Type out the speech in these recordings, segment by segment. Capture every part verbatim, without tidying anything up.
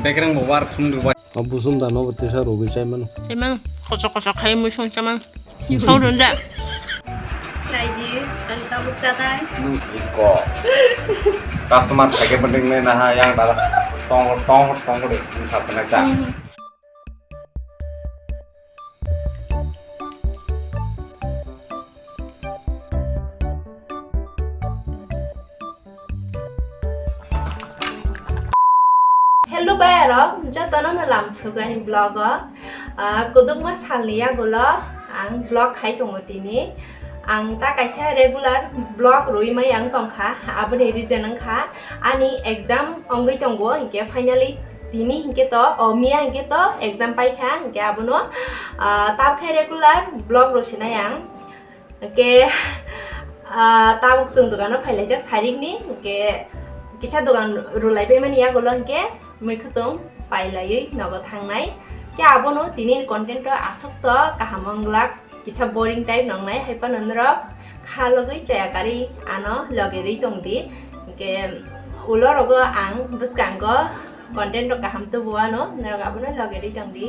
Bekreng bo war khum du bai. O busum da no bo tesa rogwi chai mano. Chai mano. Kochok kochok khai mui song chai mano. Song run da. Naidi, ang tabuk chatai. Nung iko. Customer thake bending ne naha yang dala tong tong tong de sap na cha. Hello bayarok, jotono no lam sugaini vlog o. Ah, kudukma salni yagulo ang vlog khai tongo tini. Ang ta kaisa regular vlog rwi mai ang tongkha, aboni reason wngkha ani exam ongwi tongo, hinkhe finally tini hinkhe to, o miya hinkhe to exam paikha, hinkhe abono, ah, tabukhe regular vlog rw sinai ang. Hinkhe, ah, tabuk chwng dogano phailaijak sarikni, hinkhe kisa dogan rwlaibaimani yagulo hinkhe muikhwtwng pailaiwi nogo thangnai. Hinkhe abono tini content o aswk to kaham wnglak, kisa boring type nongnai, hai phano norok kha logwi chaya karwi ano loge rwi tongdi. Hinkhe ulo rogo ang bwskango content rok kaham tubu ano, norok abono loge rwi tongdi.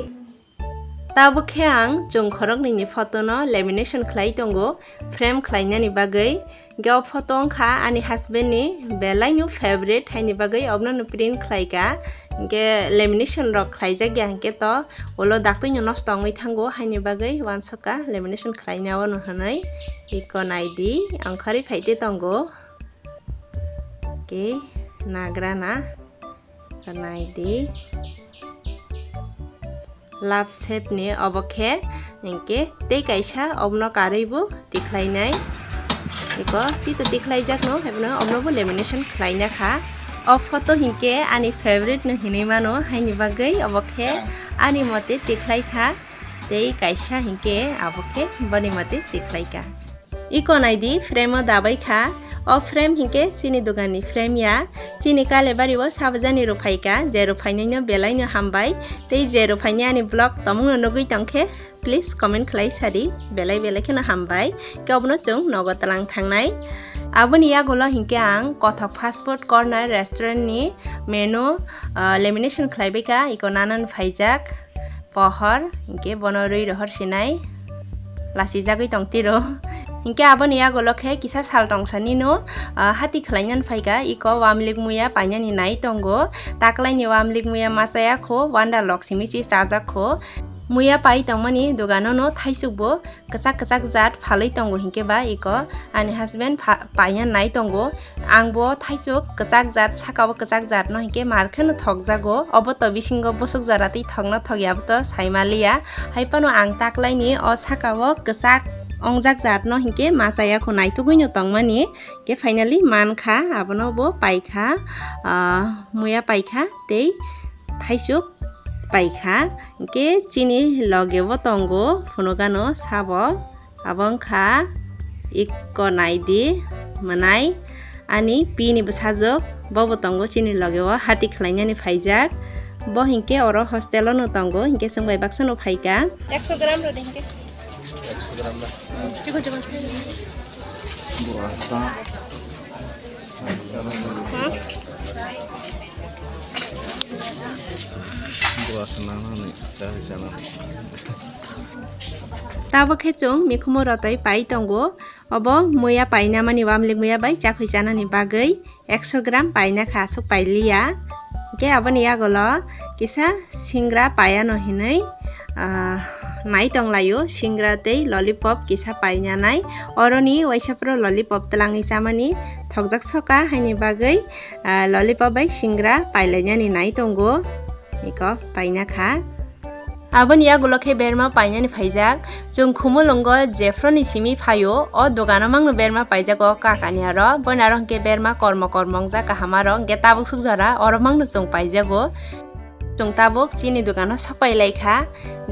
Tabuk khe ang chwng khoroknwini photo no lamination khlai tongo, frame khlainani bagwi. Hinkhe o photo wngkha ani husband ni belai no favorite, haini bagwi obono no print khlai ka. Hinkhe lamination rok khlaijak ya hinkhe to ulo daktwi no nosto wngwi thango, haini bagwi uansukha lamination khlaina o no hwnwi. Iko naidi, ang khari phaite tongo. Hinkhe nagra na. Naidi. Love shape ni obo khe hinkhe tei kaisa obono karwi bo tikhlainai. Iko tito tikhlaijakno, haibano obono bo lamination khlaina kha. O photo hinkhe ani favorite no hinwi mano, haini bagwi obo khe ani mote tikhlai kha. Tei kaisa hinkhe abo khe boni mote tikhlai kha. Iko naidi, frame o dabai kha. O frame hinkhe chini dogan ni frame ya. Chini Kalebari o sabajani rwphai ka, je rwphainai no belai no hambai. Tei je rwphainai ani vlog tomung no nugwi tongkhe, please comment khlai sadi, belai belai kheno hambai. Khe obono chwng nogo tlang thangnai. Aboni yagulo hinkhe ang Kothok Fast Food Corner restaurant ni menu, ah, lamination khlaibai ka, iko nanan phaijak. Pohor, hinkhe bono rwi rohor sinai, lachijagwi tong tiro. Hinkhe aboni yagulo khe kisa sal tongsa nino, ah, hati khlainani phaikha, iko wamlik muya painani nai tongo. Taklaini wamlik muya machaya kho, wanda lok simi se chajak kho. Muya pai tongmani dogano no thaisuk bo kwchak kwchak jat phalwi tongo, hinkhe ba iko ani husband pha-, paina nai tongo. Ang bo thaisuk kwchak jat, saka o kwchak jat no hinkhe mar kheno thokjago. Obo to bisingo bwswk jora tei thokno thokya bo to saimaliya. Hai phano ang taklaini o saka o kwchak ongjak jat no hinkhe machaya kho, naitugwi no tongmani. Khe finally mankha, abono bo paikha, ah, muya paikha tei thaisuk paikha. Hinkhe chini loge bo tongo phunukano sabo. Abo wngkha iko naidi mwnai ani pini bwsajwk, bobo tongo chini loge o hati khlainani phaijak. Bo hinkhe oro hostel o no tongo, hinkhe chwng bai baksa no phaikha. Ekso gram rw de hinkhe. Ekso gram na. Chikon chikon. Bo asa. Tabuk khe chwng mikhumu rotoi pai tongo. Obo muya paina mani wamlik muya bai chakhwi chanani bagwi ekso gram paina kha, aswk pailiya. Hinkhe aboni yagulo kisa singra paiano hinwi, ah, nai tonglaio, singra tei lollipop kisa painanai. Oroni waisa phuru lollipop twlangwi chamani thokjak soka, haini bagwi, ah, lollipop bai singra pailainani nai tongo. Iko paina kha. Aboni yagulo khe berma painani phaijak. Chwng Khumulwngo jephru ni simi phaio, o dogano mangno berma paijak o kakani aro. Boina aro hinkhe berma kormo kormo wngjak kaham aro, hinkhe tabuk suk jora oro mangno chwng paijago. Chwng tabuk chini dogano sok pai lai kha,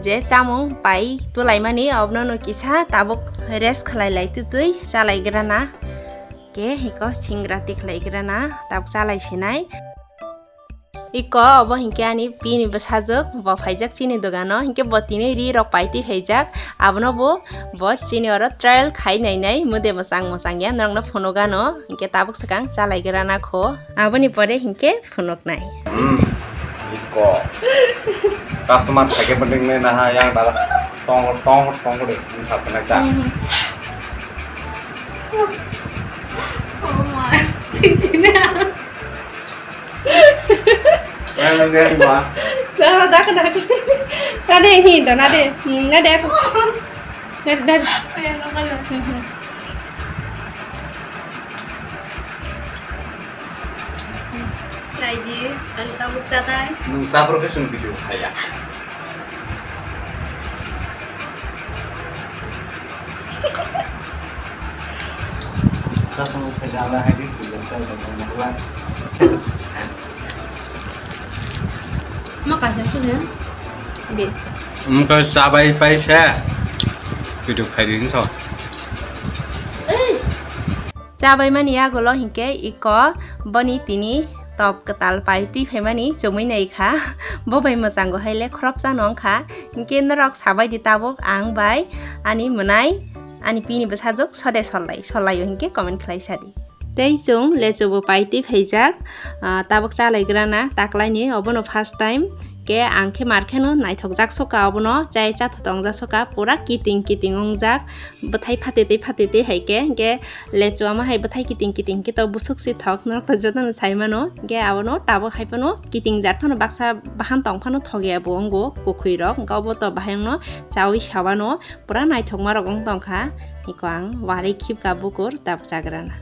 je chamung pai tulaimani, obono no kisa tabuk rest khlai lai twtwi chalai grana. Khe hiko singra tikhlai grana, tabuk chalai sinai. Iko obo hinkhe ani pini bwsajwk, bo phaijak chini dogano, hinkhe bo tini ri rok pai twi phaijak, abono bo, bo chini oro trial khai nainai, mwde mwchang mwchang ya, norokno phunukgano, hinkhe tabuk swkang chalai grana kho, aboni pore hinkhe phunuknai. Hmm. Iko. Customer thake bending ne naha yang dala tong tong tong de sa tena ta. Mhm. Oh my. Cincin. Yang yang ba. Dah dah dah. Nade hi do nade. Hmm, nade aku. Nade nade. Ayan, lokal. Hmm, hmm. Naidi, ang tabuk tatai. Nung tabuk ke sung video khaya. Tabuk ke jana hai di, video khaya. Mo kaisa sung ya? Bes. Mo kaisa bai pai sa. Video khaya di so. Chabaimani yagulo hinkhe iko boni tini top kwtal pai twi phaimani chumui nai kha. Bo bai mwchango hai le khoroksa no wng kha. Hinkhe norok sabai di tabuk ang bai ani mwnai ani pini bwsajwk sode sollai sollaio hinkhe comment khlai sa di. Tei chwng lechu bo pai twi phaijak, ah, tabuk chalaigrana taklaini obono first time. Khe ang khe mar kheno naithokjak soka obono chai chatho tongjak soka pura kiting kiting wngjak. Bwthai phatete phatete hai khe, hinkhe lechu ama hai bwthai kiting kiting khe to busuk si thok norok to jotono sai mano. Hinkhe abono tabuk hai phano kiting jat phano baksa bahan tong phano thok ya bo wngo kwkhwi rok, hinkhe obo to bahai wngno chaui sabano pura naithokma rok wng tong kha. Iko ang warwi khibka bukur tabuk chagrana.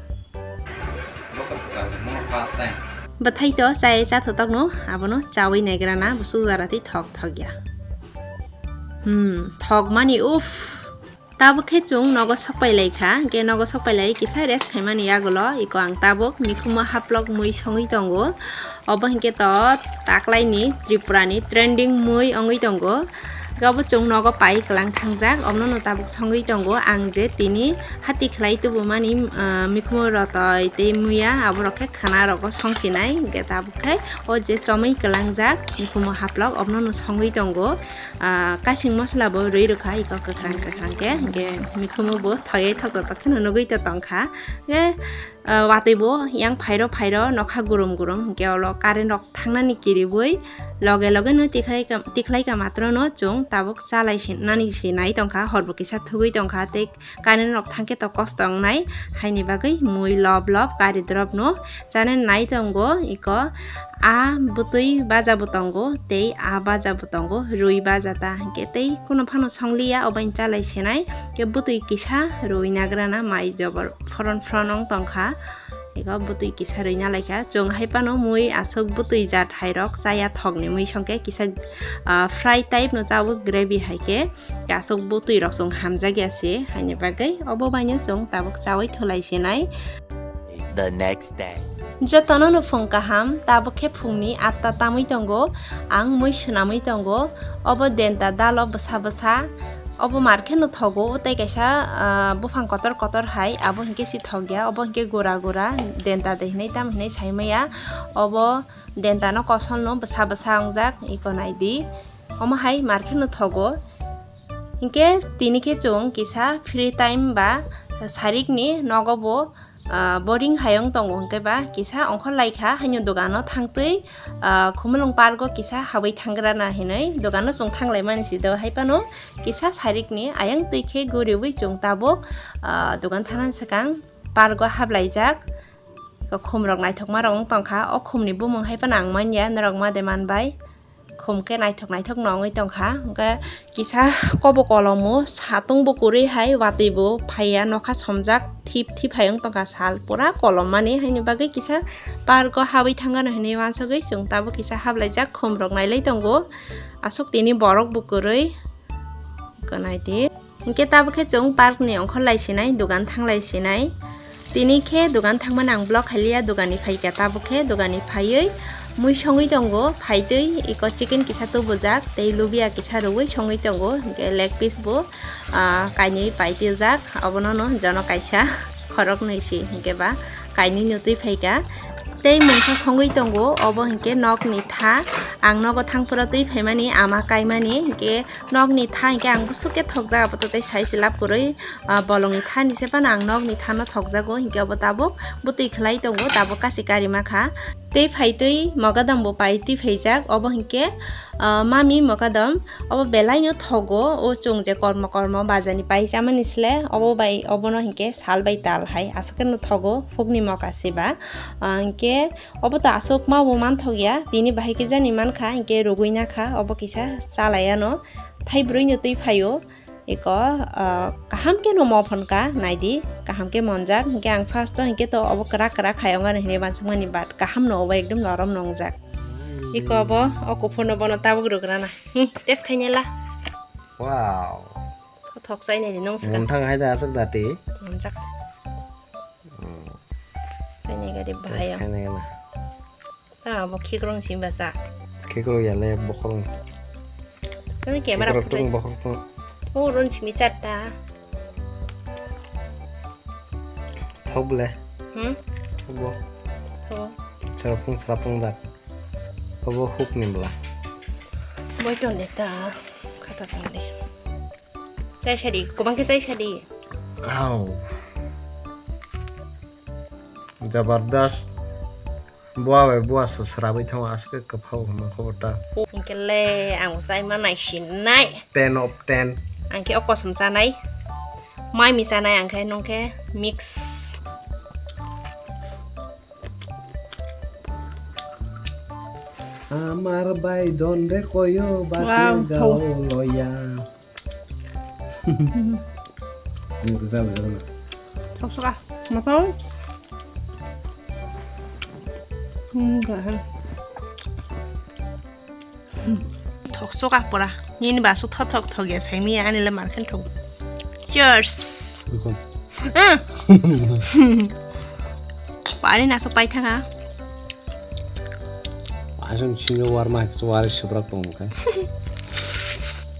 Bwthai to chai chatho tokno abono chaui naigrana busuk jara twi thok thok ya. Hmm, thok mani uff. Tabuk khe chwng nogo sokpai lai kha, hinkhe nogo sokpai lai kisa rest khaimani yagulo iko ang tabuk mikhumo haplok mui songwi tongo. Obo hinkhe to taklaini Tripurani trending mui wngwi tongo. Hinkhe obo chwng nogo pai kwlang thangjak, obono no tabuk songwi tongo. Ang je tini hati khlai tubumani, ah, mikhumo rotoi tei muya aborok khe khana rogo songsinai. Hinkhe tabuk khe o je chomwi kwlangjak mikhumo haplok obono no songwi tongo. Ah, kaising mosola bo rwi rwkha, iko kwkhwrang kwkhwrang khe, hinkhe mikhumu bo thoyai thoktotok kheno nugwi to tongkha. Hinkhe, ah, watwi bo yang phairo phairo nokha gurum gurum, hinkhe olo current rok thangnani kiriwi loge loge no tikhlai ka, tikhlai ka matro no chwng tabuk chalai si, nani si nai tongkha, hor bo kisa thugwi tongkha tei current rok thangkhe to kosto wngnai, haini bagwi mui lob lob kari drop no chana nai tongo. Iko a bwtwi baja bo tongo tei a baja bo tongo, rwi baja ta hinkhe tei kuno phano songliya, obo chalaisi nai khe bwtwi kisa rwi nagrana mai jobor phron phron wng tongkha. Iko bwtwi kisa rwi nalaikha, chwng hai phano mui aswk bwtwi jat hai rok chaya thokni mui songkhe kisa, ah, fry type no chao, gravy hai khe. Aswk bwtwi rok chwng hamjakya se, haini bagwi obo baino chwng tabuk chaui thulai se nai. The next day. Jotono no phung kaham, tabuk khe phungni atta tamwi tongo, ang mui swnamwi tongo, obo denta dalo bwsa bwsa, obo mar khe no thogo, tei kaisa, ah, buphang kotor kotor hai, abo hinkhe si thokya, obo hinkhe gura gura, denta de hinwi tamo hinwi sai maya, obo denta no kosol no bwsa bwsa wngjak, iko nai di. Omo hai mar khe no thogo. Hinkhe tini khe chwng kisa free time ba sarikni nogo bo, ah, boring hai wng tongo hinkhe ba kisa ongkhor lai kha, haino dogano thangtwi, ah, Khumulwng park o kisa habwi thangrana hinwi dogano chwng thanglai mani si do hai phano kisa sarikni ayang twi khe guriwi chwng tabuk, ah, dogan thangna swkang park o hablaijak. Khum rok naithokma rok wng tongkha. O khum ni bumung hai phano ang manya, norok ma de man bai. Khum khe naithok naithok no wngwi tongkha. Hwnkhe kisa kobo kolomo satung bo kwrwi hai, watwi bo phaiya, nokha somjak thip thip hai wng tongkha sal, pura kolom mani. Haini bagwi kisa park o habwi thangano hinwi uansugwi chwng tabuk kisa hablaijak, khum rok nailai tongo. Aswk tini borok bo kwrwi, kwnaidi. Hinkhe tabuk khe chwng park ni ongkhor lai sinai, dogan thang lai sinai. Tini khe dogan thangmani ang vlog khailiya, dogan ni phaikha. Tabuk khe dogan ni phaiwi mui songwi tongo, phaitwi iko chicken kisa tubujak tei lubia kisa rwui songwi tongo, hinkhe leg piece bo, ah, kainwi pai twijak, obono no jono kaisa khoroknwi si hinkhe ba kainwi no twi phaikha. Tei mungsa songwi tongo, obo hinkhe nokni tha. Ang nogo thangphuru twi phaimani, ama kaimani, hinkhe nokni tha hinkhe ang bwswk khe thokjak, abo to tei sai se lab kwrwi, ah, bolongni thani se phano ang nokni thano thokjago, hinkhe obo tabuk bwtwi khlai tongo, tabuk kasi karima kha. Tei phaitwi mogadam bo pai twi phaijak, obo hinkhe, ah, mami mogadam, obo belaino thogo, o chwng je kormo kormo bajani pai chamani sle, obo bai, obono hinkhe sal bai tal hai aswk no thogo, phukni moka se ba, ah, hinkhe obo to aswk ma bo manthok ya, tini bahai khe jani mankha, hinkhe rwgwi nakha, obo kisa chalai ano, thai brwi no twi phaio, eko, ah, kaham khe no mophon ka, naidi, kaham khe monjak, hinkhe ang first o hinkhe to obo kwrak kwrak khai ongani hinwi uansukmani, but kaham no obo ekdom norom nongjak. Eko obo, o kuphur no bono tabuk rwgrana. Hmm, test khainai la. Wow. Thok chai nai di nung saka. Mungthang hai da aswk dati. Monjak. Hmm. Khainai gari test bahai o. Khainai gana. Ta bo khikrong simi basa. Khikrong ya le bokhorong. Tini camera khikrong phutai. Tung bokhorong tung. Oh, ron simi chatta. Thok bole. Hmm? Thok bo. Thok. Sarapung sarapung dak. Obo huk ni bla. Boi ton de ta. Khata sang de. Chai sadi, kubang khe chai sadi. Au. Jabardast. Bua bai bua se srabwi thango, aswk khe kwphao hwnma khe bo ta. Hinkhe le ang chai ma nai sinai. Ten of ten. Ang khe o kosom chanai. Mai mi chanai ang khe nung khe mix. Amar bai don re koyo ba. Wow, gao loya. Ini bisa bisa. Sok sok ah, matau. Hmm, gak. Thok sok ah pura. Nini basu thok thok thok ya, sai mi ani le marken thok. Cheers. Ikon. Hmm. Pani na sok pai thanga. Asam sinjo warma, so wari subrak tong khe.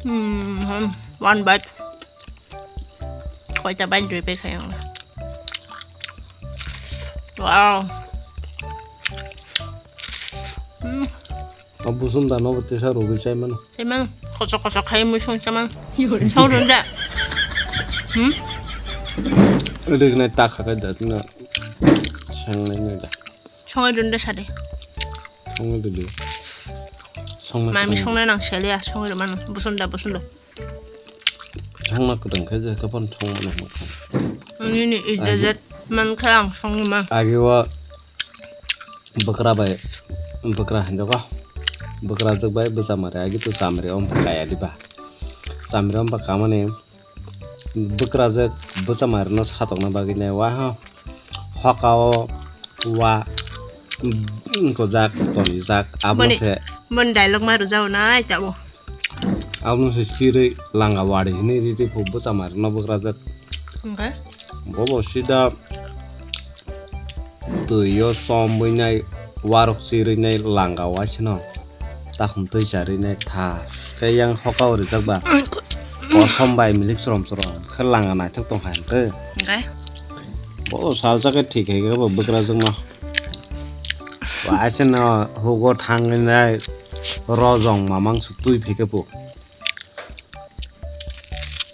Hmm, hmm. One bite. Koita bite dui pe khai ang. Wow. Hmm. O busun da no tesa rogwi chai mano. Chai mano. Kochok kochok khai mui song chai mano. Song run da. Hmm? Ede gna ta kha kai da na. Sang nai nai da. Song run da sade. Song run da. Song na. Mami song na nang sele ya song run mano. Busun da busun da. Thangma kwtwng khe je khe phano thangma nang kha. Nini ijazat man kha ang thangma. Agi o bwkra bai, bwkra hinwi kha. Bwkrajwk bai bwchamari agi to chamari om kaya diba. Chamari om kamani bwkrajwk bwchamari no satokna bagwi nai wa ha. Hoka o wa, mm, kojak, tonijak, abo boni, se. Boni dialogue ma rwjao nai tabo. Abo se chirwi langa wari hinwi riri phu bwchamari no bwkrajwk. Hwnkhe? Bobo sida twi o chom bwinai warok chirwi nai langa waisano. Takhum twi charwi nai tha. Khe yang hoka o rijak ba. Kosom bai milik chwrom chwrom. Khe langa naithok tong hai khe. Hwnkhe? Bo salsa khe thik hai khe bo bwkrajwk no. Bo aise no hugo thangwi nai rojong mamang se twi phi khe bo.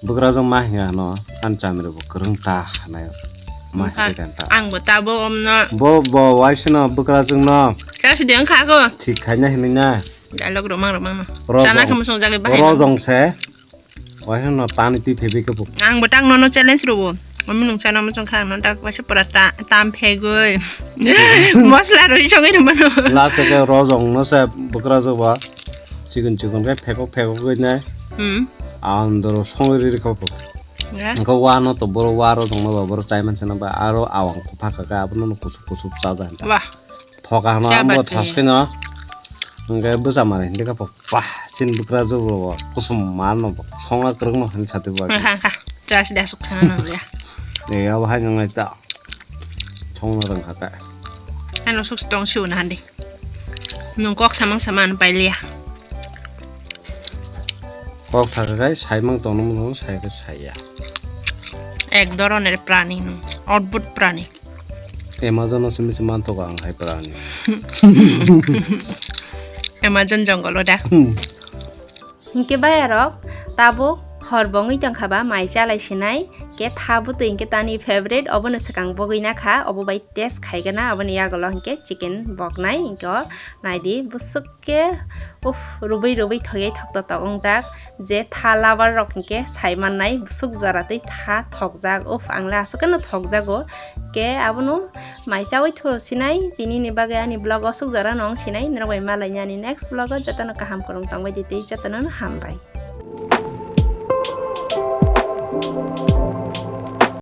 Bwkrajwk ma hiya no an chamri bo kwrwng ta hanai. Ma hwnkhe hiya ta. Ang bo tabo omno. Bo bo waise no bwkrajwk no. Khe sidi ang kha go. Thik khaina hinwi na. Dialogue romang romang no. Rojong. Chana khe musung jagwi bahai. Rojong se. Waisa no tani twi phebik khe bo. Ang bo tak nono challenge rwo. Mami nung chana muchung kha ang no tak waisa pura ta-, tam phegwi. Mosla rwi sogwi rwmano. Last khe rojong no se bwkrajwk ba. Chikon chikon khe phekok phekok khe nai. Hmm. Ang doro songwi riri kha bo. Ya. Engkho wa no to boro wa rojong no ba boro chai man se no ba aro awang khe phaka khe abono no kusup kusup chaja hinta. Wah. Thoka hano. Kya amo baat hai? Thaskeno. Hingke bwsa mari hindi ka pa, pah, sin bwkrajwk rok kuchum ma no songna kwrwng no hin sati bo. Ha, ha, ha. Jas de asuk sana nang ya. Ni abo hai nang ta. Songna rang kha ta. Ano suk tong siu na handi. Nung kok samang saman pailiya. Kok sakha kai saimang tongno muno sai kai saiya. Ek dhoroner prani, hmm, odbhut prani. Amazon o simi se mantogo ang hai pora ni. Amazon jongolo da. Hinkhe bayarok tabuk hor bongwi tongkha ba mai chalai sinai ke tha bwtwi hinkhe tani favorite obono swkang bogwi nakha obo bai test khaigana aboni yagulo hinkhe chicken boknai hinkhe o naidi bwswk ke uff rubui rubui thoyai thokto tok wngjak je tha lover rok hinkhe sai mannai bwswk jora twi tha thokjak uff ang le aswk no thokjago ke abono mai chawi thuro sinai tini ni bagwi ani vlog o aswk jora no wng sinai norok bai malai ni ani next vlog o jotono kaham kwrwng tongbai di tei jotono no hambai.